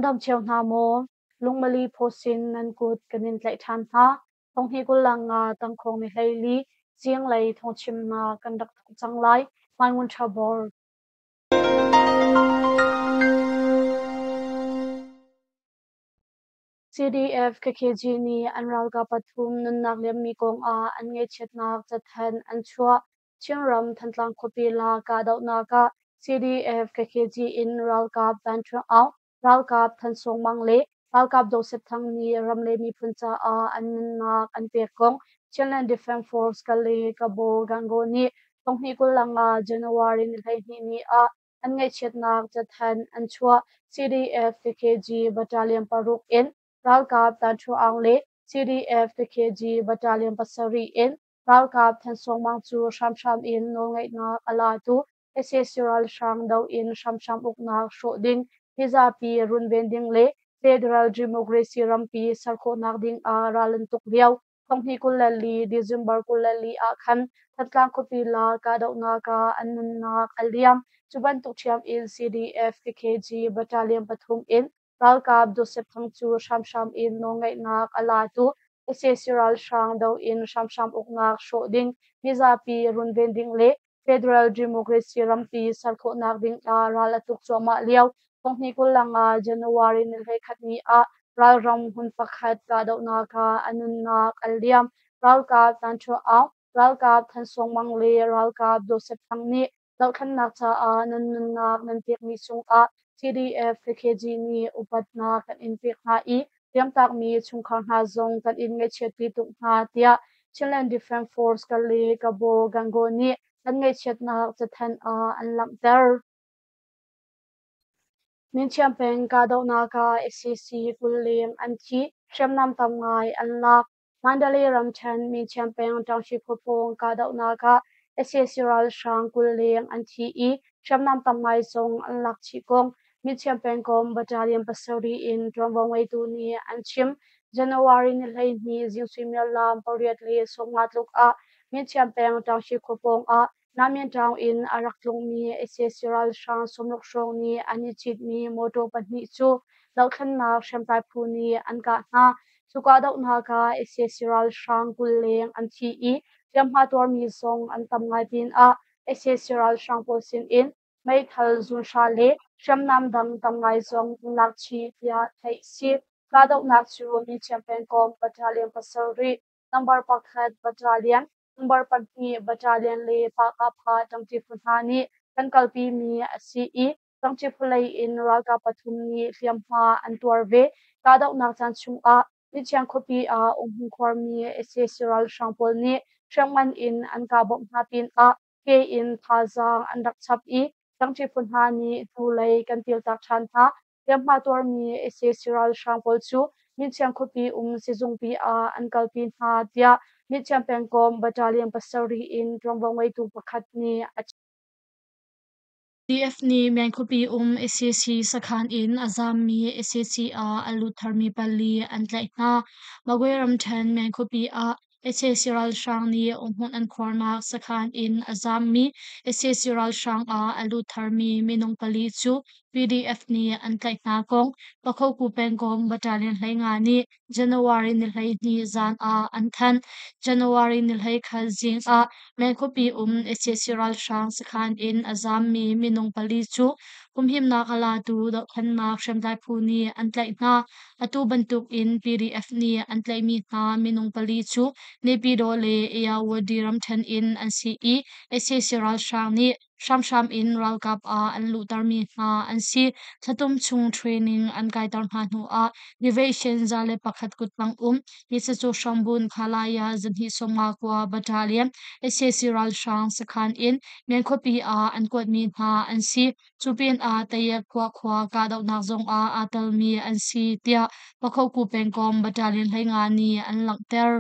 Nan dam cio hna maw? Lungmali phawsin nan kut kan in tlaih ṭhan hna. Thonghnih 25 tangkhawng ni 14 zinglei thawngchimnak kan rak thawk cang lai. Hmaingun ṭha bor. CDF KKG nih an ralkap pathum nunnak liammi kongah an ngaihchiatnak cathanh an chuah. Chinram Thantlang khuapi la kahdohnak ah CDF KKG in ralkap Van Ṭhuang Aung, ralkap Than Sung Mang le ralkap Joseph Thang nih ram le miphun caah an nunnak an pek kong Chinland Defence Force Kale Kabo Gangaw nih thonghnih 25 January ni 12 ni ah an ngaihchiatnak cathanh an chuah. CDF KKG Battalion paruk in ralkap Tan Ṭhu Aung le CDF KKG Battalion pasarih in ralkap Than Sung Mang cu hramhram in nawlngeihnak a latu sac ralhrang doh in hramhram uknak hrawh ding, mizapi runven ding le Federal Democracy rampi ser khawhnak ding ah ral an tuk lio. Thonghnih 24 December 24 ah khan Thantlang khuapi la kahdohnak ah an nunnak a liam. Cu bantuk ṭhiam in CDF KKG Battalion pathum in ralkap Joseph Thang cu hramhram in nawlngeihnak a latu sac ralhrang doh in hramhram uknak hrawh ding, mizapi runven ding le Federal Democracy rampi ser khawhnak ding ah ral a tuk cuahmah lio. Thonghnih 25 January ni 11 ni ah ralram hmun pakhat kahdohnak ah a nunnak a liam. Ralkap Tan Ṭhu Aung, ralkap Than Sung Mang le ralkap Joseph Thang nih dohthlennak caah nan nunnak nan pekmi cungah CDF KKG nih upatnak kan in pek hna i hliamtakmi chungkhar hna zong kan in ngaihchiatpi tuk hna tiah Chinland Defence Force Kale Kabo Gangaw nih an ngaihchiatnak cathanh ah an langhter. Minchiam peng kahdohnak ah sac 20 leng an thi, hriamnam tam ngai an lak. Mandalay ramṭhen Minchiam peng Ṭangshi khua pawng kahdohnak ah sac ralhrang 20 leng an thi i hriamnam tam ngai zong an lak chih kong Minchiam pengkomh Battalion pasarih in ṭuanvo ngeitu nih an chim. January ni 12 zing suimilam 8:50 tluk ah Minchiam peng Ṭangshi khua pawng ah Namyintaung in a rak tlungmi sac ralhrang 60 hrawng nih an i citmi mawṭaw pahnih cu dohthlennak hriamtlai phu nih an kah hna. Cu kahdohnak ah sac ralhrang 20 leng an thi i hliamhma tuarmi zong an tam ngai pinah sac ralhrang pawl sinin meithal zunhra le hriamnam dang tam ngai zong an lak chih tiah theih a si. Kahdohnak cu Minchiam pengkomh Battalion pasarih, number pakhat Battalion, number pahnih Battalion le Pahkahpha ṭangṭi phu hna nih kan kalpimi a si i ṭangṭi phu lei in ralkap pathum nih hliamhma an tuar ve. Kahdohnak caan chungah Mithiang khuapi ah umhmun khuarmi sac ralhrang pawl nih hriamngan in an kah bawmh hna pinah ke in thazaang an rak chap i ṭangṭi phu hna nih hnulei kan tiltak ṭhan hna. Hliamhma tuarmi sac ralhrang pawl cu Minchiang khuapi um sizungpi ah an kalpi hna tiah Minchiang pengkomh Battalion pasarih in ṭuanvo ngeitu pakhat nih a chim. CDF nih Myan khuapi um sac sakhan in a zaammi sac ah a lut tharmi pali an tlaih hna. Magwe ramṭhen Myan khuapi ah sac ralhrang nih umhmun an khuarnak sakhan in a zaammi sac ralhrang ah a lut tharmi minung pali cu PDF nih an tlaih hna kong Pakhoku pengkomh Battalion 15 nih January ni 12 zan ah an thanh. January ni 21 zing ah Myan khuapi um sac ralhrang sakhan in a zaammi minung pali cu humhimnak a latu dohthlennak hriamtlai phu nih an tlaih hna. Atu bantuk in PDF nih an tlaihmi hna minung pali cu Naypyidaw le Ayeyarwady ramṭhen in an si i sac ralhrang nih hramhram in ralkap ah an luhtermi hna an si. Thlatum chung training an kaiter hna hnuah Division 101 kuttang um Nisacu Hrambun Khalaya 259 Battalion sac ralhrang sakhan in Myan khuapi ah an kuatmi hna an si. Cu pinah Tayak khua khua kahdohnak zongah aa telmi an si tiah Pakhoku pengkomh Battalion 15 nih an langhter.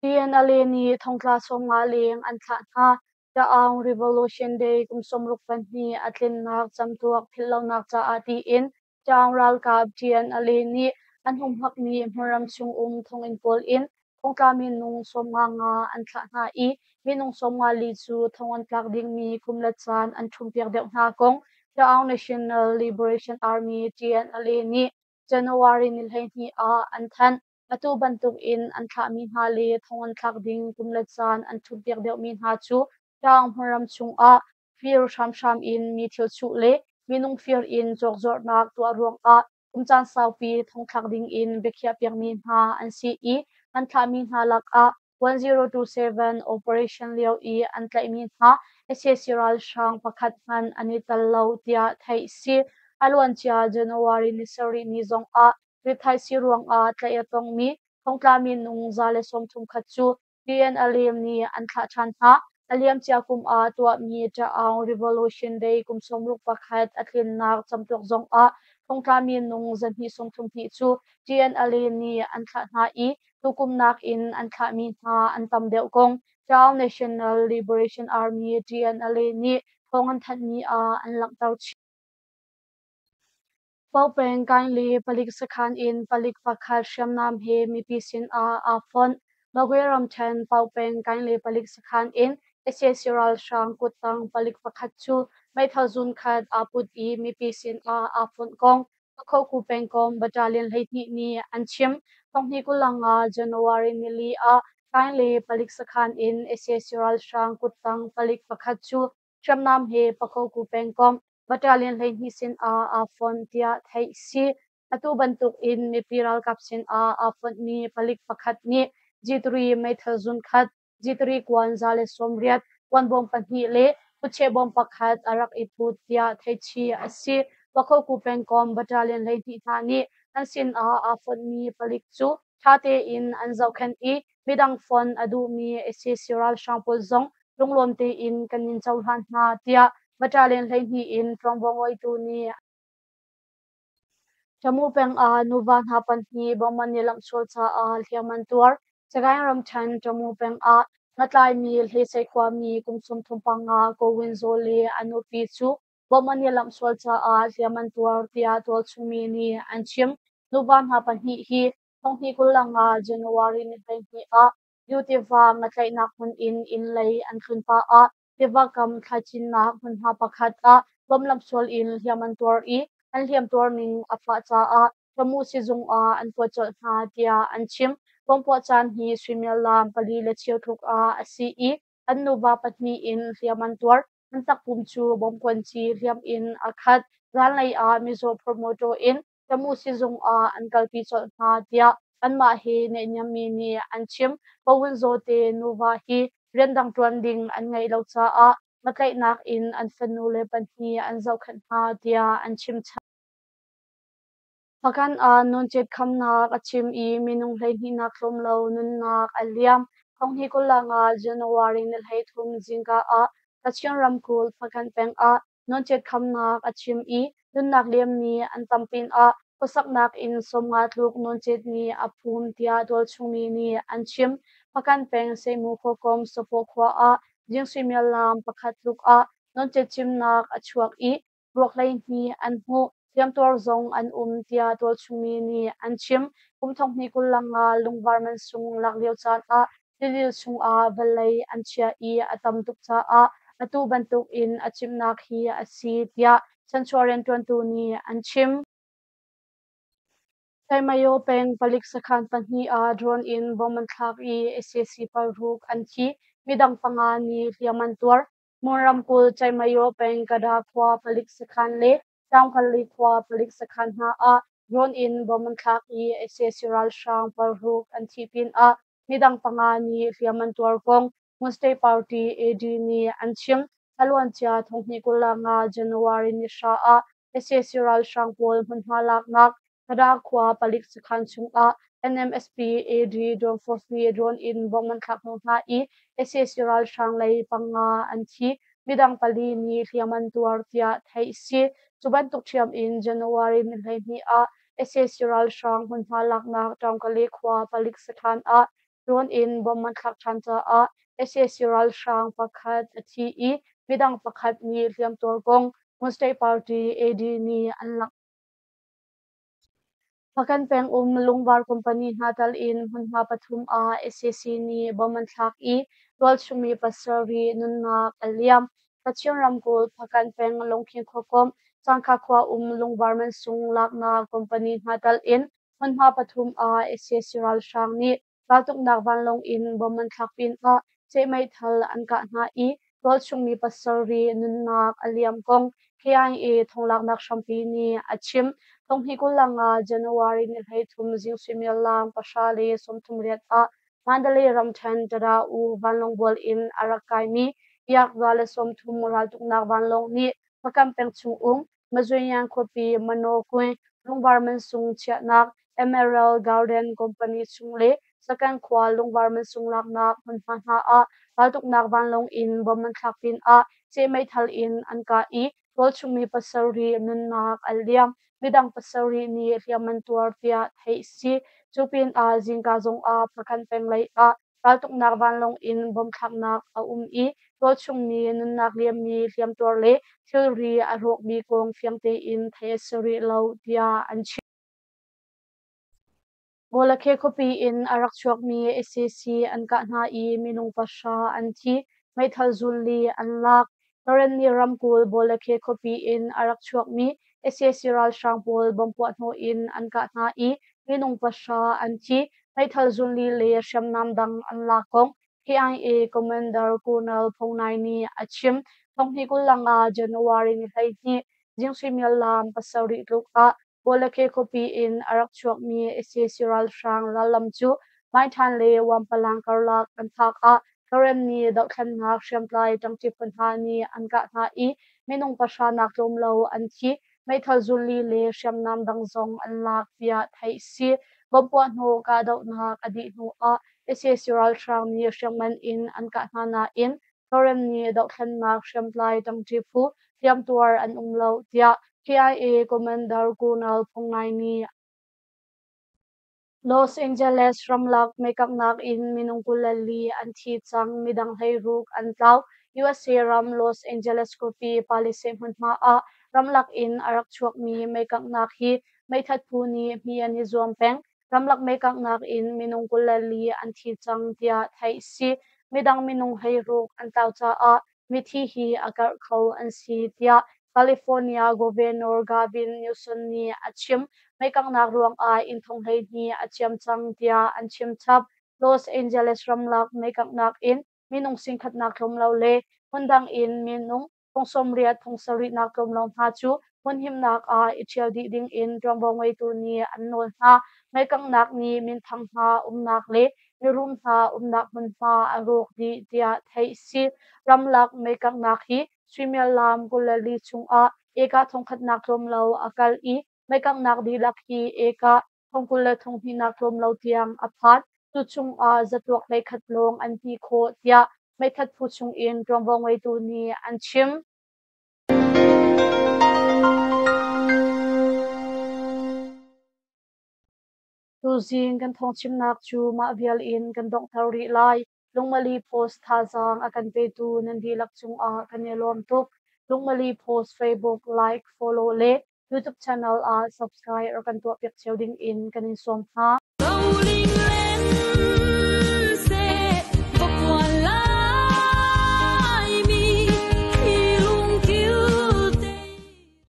TNLA nih thongtla 50 leng an thlah hna. Taung Revolution Day kum 62 a tlinnak camtuak philhlonak caah tiin Taung ralkap TNLA nih an humhakmi hmunram chung um thonginn pawl in thongtla minung 55 an thlah hna i minung 54 cu thong an tlak dingmi kum le caan an ṭhumpiak deuh hna kong. Ta'ang National Liberation Army TNLA nih January ni 12 ah an thanh. Atu bantuk in an thlahmi hna le thong an thlak ding kum le caan an ṭhutpiak deuhmi hna cu Ta'ang hmunram chungah fir hramhram in mi thil chuh le minung fir in cawkzuarhnak tuah ruangah kum caan saupi thongthlak ding in biakhiahpiakmi hna an si i an thlahmi hna lakah 1027 operation lio i an tlaihmi hna sac ralhrang pakhat hmanh an i tel lo tiah theih si. A luancia January ni sarih ni zongah rithaisii ruangah tlaih a tongmi thongtla minung 130 khat cu TNLA nih an thlah ṭhan hna. A liamcia kum ah tuahmi Ta'aung Revolution Day kum 61 a tlinnak camtuak zongah thongtla minung 232 cu TNLA nih an thlah hna i tukum nakin an thlahmi hna an tam deuh kong Ta'aung National Liberation Army TNLA nih thawng an thanhmi ah an langhter chih. Paopeng Kainli palik sakhan in palik pakhat hriamnam he mipi sin ah aa fonh. Magwe ramṭhen Paopeng Kainli palik sakhan in sac ralhrang kuttang palik pakhat cu meithal zunkhat aa put i mipi sin ah aa fonh kong Pakhoku pengkomh Battalion 12 nih an chim. 2025 January nili ah Kainli palik sakhan in sac ralhrang kuttang palik pakhat cu hriamnam he Pakhoku pengkomh Battalion 12 sin ah aa fonh tiah theih si. Atu bantuk in mipi ralkap sin ah aa fonhmi palik pakhat nih G3 meithal zunkhat, G3 kuan 180, kuanbawm pahnih le kutchehbawm pakhat a rak i put tiah theihchih a si. Pakhoku pengkomh Battalion 12 hna nih an sin ah aa fonhmi palik cu ṭha tein an zohkhenh i midang fonh a duhmi sac ralhrang pawl zong lunglawm tein kan in cohlan hna tiah Battalion 12 in ṭuanvo ngeitu nih Tamu peng ah nuva hna pahnih bomb an i lamhsual caah hliam an tuar. Sagaing ramṭhen Tamu peng ah ngatlaimi Hlesei khuami kum 35 Ko Win Zaw le a nupi cu bomb an i lamhsual caah hliam an tuar tiah tualchungmi nih an chim. Nuva hna pahnih hi 2025 January ni 12 ah Yu tiva ngatlaihnak hmun in inn lei an tlun pah ah tiva kam thlaicinnak hmunhma pakhat ah bomb lamhsual in hliam an tuar i an hliam tuar ning a fah caah Tamu sizung ah an kuat colh hna tiah an chim. Bomb puah caan hi suimilam pali le cheu tluk ah a si i an nuva pahnih in hliam an tuar. An takpum cu bomb kuanci hliam in a khat. Zanlei ah mizaw phur mawṭaw in Tamu sizung ah an kalpi colh hna tiah anmah he naihniammi nih an chim. Pawun Zaw te nuva hi rian dang ṭuan ding an ngeih lo caah ngatlaihnak in an fanu le pahnih an zohkhenh hna tiah an chim chap. Hpakant ah nawncet khamnak a chim i minung 12 nak tlawm lo nunnak a liam. 2025 January ni 13 zingka ah Kachin ramkulh Hpakant peng ah nawncet khamnak a chim i nunnak liammi an tam pinah khuasaknak inn 50 tluk nawncet nih a phum tiah tualchungmi nih an chim. Hpakant peng Seimu khuakom Sapaw khua ah zing suimilam pakhat tluk ah nawncet cimnak a chuak i ruak 12 an hmuh. Hliamtuar zong an um tiah tualchungmi nih an chim. Kum 2025 lungvar mansung lak lio caan ah tilil chungah vawlei an chiah i a tam tuk caah atu bantuk in a cimhnak hi a si tiah chanchuah rianṭuantu nih an chim. Taimayo peng palik sakhan pahnih ah drone in bomb an thlak i sac paruk an thi, midang panga nih hliam an tuar. Mon ramkulh Taimayo peng Kada khua palik sakhan le Taungkali khua palik sakhan hna ah drone in bomb an thlak i sac ralhrang paruk an thih pinah midang panga nih hliam an tuar kong Mon State Party AD nih an chim. A luancia 2025 January ni hra ah sac ralhrang pawl hmunhma laknak Kada khua palik sakhan chungah NMSP AD Drone Force nih drone in bomb an thlak hnawh hna i sac ralhrang lei panga an thi, midang pali nih hliam an tuar tiah theih a si. Cu bantuk ṭhiam in January ni 12 ah sac ralhrang hmunhma laknak Taungkale khua palik sakhan ah drone in bomb an thlak ṭhan caah sac ralhrang pakhat a thi i midang pakhat nih hliamtuar kong Mon State Party AD nih an langhter. Hpakant peng um lungvar company hna tal in hmunhma pathum ah sac nih bomb an thlak i tualchungmi pasarih nunnak a liam. Kachin ramkulh Hpakant peng Lungkhin khuakomh Cangkha khua um lungvar mansung laknak company hna tal in hmunhma pathum ah sac ralhrang nih raltuknak vanlawng in bomb an thlak pinah seh meithal an kah hna i tualchung mi pasarih nunnak a liam kong KIA thonglaknak hrampi nih a chim. Thonghnih 25 January ni 13 zing suimilam 10:38 ah Mandalay ramṭhen Tada-U vanlawng bual in a rak kaimi Yak 130 raltuknak vanlawng nih Hpakant peng chungum Mazuyan khuapi Manokwin lungvar mansung chiahnak Emerald Garden Company chung le Sakan khua lungvar mansung laknak hmunhma hna ah raltuknak vanlawng in bomb an thlak pinah seh meithal in an kah i tualchung mi pasarih nunnak an liam. Midang pasarih nih hliam an tuar tiah theih a si. Cu pinah zingka zongah Hpakant peng lei ah raltuknak vanlawng in bomb thlaknak a um i tualchung mi nunnak liammi hliamtuar le thilri a rawkmi kong fiang tein theih a si rih lo tiah an chim. Bawlakhe khuapi in a rak chuakmi sac an kah hna i minung pahra an thi, meithal zun li an lak. Karenni ramkulh Bawlakhe khuapi in a rak chuakmi sac ralhrang pawl bomb puahhnawh in an kah hna i minung pahra an thi, meithal zun li le hriamnam dang an lak kong KIA Commander Colonel Phong Nai nih a chim. Thonghnih 25 January ni 12 zing suimilam 7 tluk ah Bawlakhe khuapi in a rak chuakmi sac ralhrang rallam cu Maithan le Wampalang karlak an phak ah Karenni dohthlennak hriamtlai ṭangṭi phu hna nih an kah hna i minung pahra nak tlawm lo an thi. Meithal zun li le hriamnam dang zong an lak tiah theih a si. Bomb puahhnawh kahdohnak a dih hnu ah sac ralhrang nih hriamngan in an kah hna nain Karenni dohthlennak hriamtlai ṭangṭi phu hliamtuar an um lo tiah KIA Commander Colonel Phong Nai nih Los Angeles ramlak meikanghnak in minung 24 an thi cang, midang 16 an tlau. USA ram Los Angeles khuapi Palisade hmunhma ah ramlak in a rak chuakmi meikanghnak hi meithat phu nih hmi an i zuam peng. Ramlak meikanghnak in minung 24 an thi cang tiah theih a si. Midang minung 16 an tlau caah mithi hi a karh kho an si tiah California Governor Gavin Newsom nih a chim. Meikanghnak ruangah inn thong 12 a ciam cang tiah an chim chap. Los Angeles ramlak meikanghnak in minung singkhatnak tlawm lo le hmundang in minung thong 80 thong sarihnak tlawm lo hna cu hmunhimnak ah i ṭhial dih ding in ṭuanvo ngeitu nih an nawl hna. Meikanghnak nih minthang hna umnak le mirum hna umnak hmunhma a rawk dih tiah theih a si. Ramlak meikanghnak hi suimilam 24 chungah eka thongkhatnak tlawm lo a kal i meikanghnak dihlak hi eka thong 22 nak tlawm lo tiang a phan. Cu chungah zatuak 11 lawng an hnih khawh tiah meithat phu chungin ṭuanvo ngeitu nih an chim. Tuzing kan thawngchimnak cu mah vial in kan donghter rih lai. Lungmali Post thazaang a kan petu nan dihlak cungah kan i lawm tuk. Lungmali Post Facebook like, follow le YouTube channel ah subscribe rak kan tuahpiak cio ding in kan in sawm hna.